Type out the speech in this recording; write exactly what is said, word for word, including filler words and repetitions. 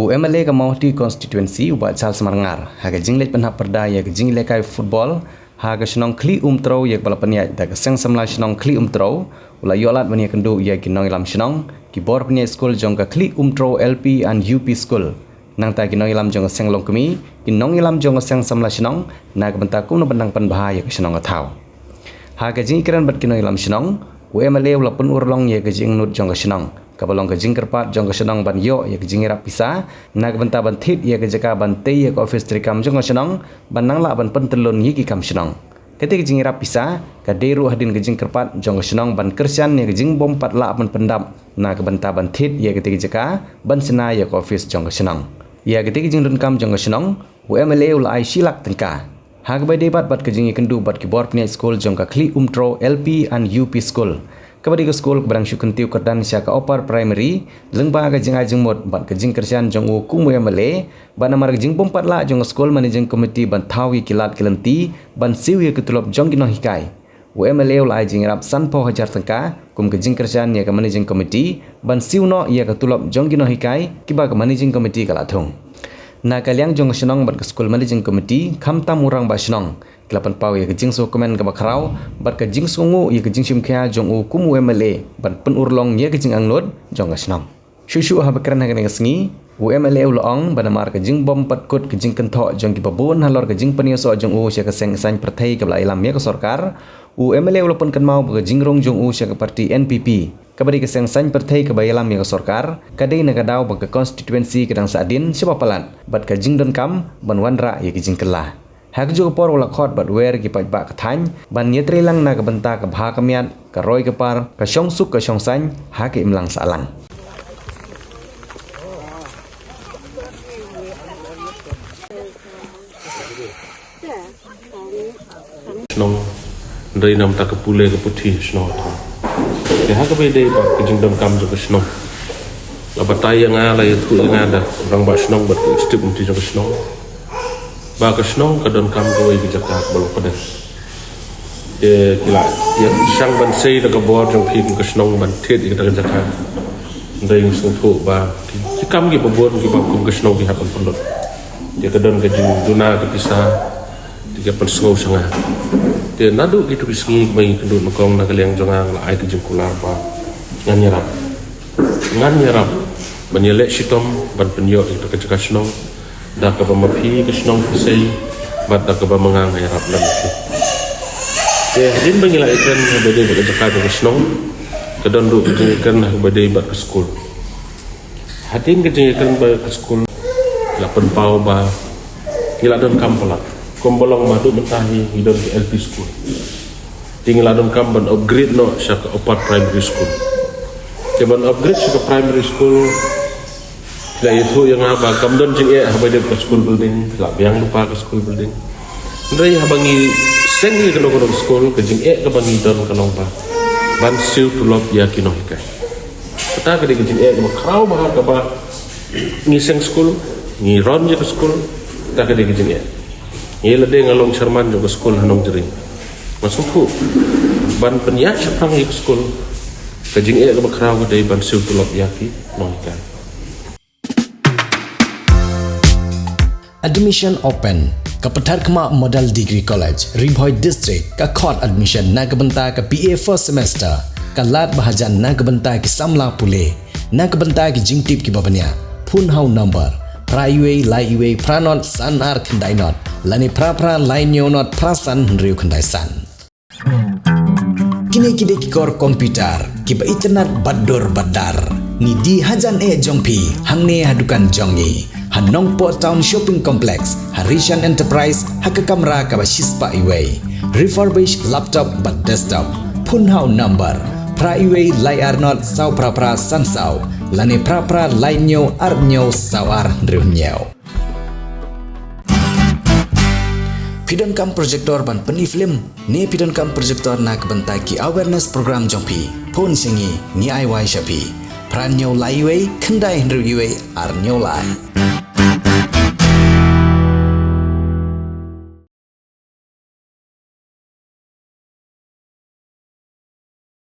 U MLA ka Mawhati Constituency, u Bah Charles Marngar, ha ka jingleit pynhap pyrda ïa ka jingïalehkai football ha ka shnong Khlieh Umtrew ïa kaba la pynïaid da ka Seng Samla Shnong Khlieh Umtrew, u la ïoh lad ban ïakynduh ïa ki nongïalam shnong, ki bor pynïaid skul jong ka Khlieh Umtrew LP and UP School, nangta ki nongïalam jong ka Seng Longkmie, ki nongïalam jong ka Seng Samla Shnong, na ka bynta kumno ban nang pynbha ïa ka shnong ka thaw. Ha ka jingïakren bad ki nongïalam shnong, u MLA u la pynurlong ïa ka jingangnud jong ka shnong, kaba long ka jingkyrpad jong ka shnong ban ïoh ïa ka jingïarap pisa na ka bynta ban thied ïa ka jaka ban tei ïa ka ophis treikam jong ka shnong, ban nang lah ban pyntyllun ïa ki kam shnong. Katei ka jingïarap pisa ka dei ruh hadien ka jingkyrpad jong ka shnong ban kyrshan ïa ka jingbym pat lah ban pyndap na ka bynta ban thied ïa katei ka jaka ban shna ïa ka ophis jong ka shnong. Ïa katei ka jingdonkam jong ka shnong, u MLA u la ai shi lak tyngka. Ha kaba ïadei bad, bad ka jingïakynduh bad ki bor pynïaid skul jong ka Khlieh Umtrew LP and UP School, kaba dei ka skul kaba dang shu kyntiew kyrdan sha ka Upper Primary, lyngba ka jingai jingmut bad ka jingkyrshan jong u kum u MLA, bad namar ka jingbym pat lah jong ka School Managing Committee ban thaw ïa ki lad ki lynti ban siew ïa ka tulop jong ki nonghikai, u MLA u la ai jingïarap sanphew hajar tyngka kum ka jingkyrshan ïa ka Managing Committee ban siew noh ïa ka tulop jong ki nonghikai kiba ka Managing Committee ka la thung. Na ka liang jong ka shnong bad ka School Managing Committee, khamtam u Rangbah Shnong, ki la pynpaw ïa ka jingsngewkmen kaba khraw bad ka jingsngewnguh ïa ka jingshim khia jong u kum u MLA ban pynurlong ïa ka jingangnud jong ka shnong. Shuh shuh haba kren ha kane ka sngi, u MLA u la ong ba namar ka jingbym pat kut ka jingkynthoh jong kiba bun halor ka jingpynïasoh jong u sha ka seng saiñ pyrthei kaba la ïalam ïa ka sorkar, u MLA u la pynkynmaw ba ka jingrung jong u sha ka party NPP, kaba dei ka seng saiñ pyrthei kaba ïalam ïa ka sorkar, ka dei na ka daw ba ka constituency ka dang sahdien shaba palat bad ka jingdonkam ban wanrah ïa ka jingkylla. Ha kajuh ka por u la khot bad wer ki paidbah ka thaiñ ban ïatreilang na ka bynta ka bha ka miat, ka roi ka par, ka shongsuk ka shongsaiñ ha ka imlang sahlang. Shnong, hynrei namar ka pule ka puthi shnong. Te ha kaba ïadei bad ka jingdonkam jong ka shnong, la batai ïa nga, la ïathuh ïa nga da u Rangbah Shnong bad ka executive committee jong ka shnong ba ka shnong ka donkam kawei ka jaka kaba long pdeng. Te ki la ïa shang ban sei da ka bor jong phi kum ka shnong ban thied ïa kata ka jaka. Hynrei ngi sngewthuh ba ki, ki kam kiba bun kiba kum ka shnong ki hap ban pynlut. Te ka don ka jingduna ka pisa, te ka pynsngew sha nga. Te naduh kito ki sngi ba ngi ïakynduh nyngkong, na ka liang jong nga nga la ai ka jingkular ba ngan ïarap, ngan ïarap ban ïaleh shitom ban pynïoh ïa kata ka jaka shnong da kaba ma phi ka shnong phi sei bad da kaba ma nga nga ïarap lem ma phi. Te hadien ba ngi la ïakren ha kaba ïadei bad ka jaka jong ka shnong, ka don ruh ka jingïakren ha kaba ïadei bad ka skul. Hadien ka jingïakren bad ka skul, la pynpaw ba ngi la donkam palat, kumba long ba haduh mynta hi ngi don ka LP school. Te ngi la donkam ban upgrade noh sha ka Upper Primary School. Te ban upgrade sha ka Primary School, la ïathuh ïa nga ba kam don jingeh haba ïadei bad ka school building, la biang lypa ka school building. Hynrei haba ngi seng ïa kano kano ka school, ka jingeh kaba ngi don ka long ba ban siew tulop ïa ki nonghikai. Kata ka dei ka jingeh kaba khraw bha kaba ngi seng school, ngi run ïa ka school, kata ka dei ka jingeh. Ngi, lade nga long chairman jong ka school ha Nongjring, nga sngewthuh ban pynïaid shaphrang ïa ka school, ka jingeh kaba khraw ka dei ban siew tulop ïa ki nonghikai. Admission open. Ka Patharkhmah Model Degree College, Ri Bhoi District, ka khot admission na ka bynta ka BA first semester. Ka lad ba hajan na ka bynta ki samla pule. Na ka bynta ki jingtip kiba bniah, phone ha u number phra wei lai wei phra not san ar khyndai not lane phra phra lai hynñiew not phra san hynriew khyndai san. Kine ki dei ki kor computer kiba itynnad bad dur bad dar. Ngi die hajan eh jong phi hangne ha dukan jong ngi, ha Nongpoh Town Shopping Complex, ha Rishan Enterprise, ha ka kamra kaba shispah iwei. Refurbish laptop bad desktop. Phone ha u number phra iwei lai ar not saw phra phra san saw lane phra phra lai hynñiew ar hynñiew saw ar hynriew hynñiew. Phi donkam projector ban pyni film ne phi donkam projector na ka bynta ki awareness program jong phi? Phone sha ngi, ngi ai wai sha phi. Phra hynñiew lai iwei khyndai hynriew iwei ar hynñiew lai.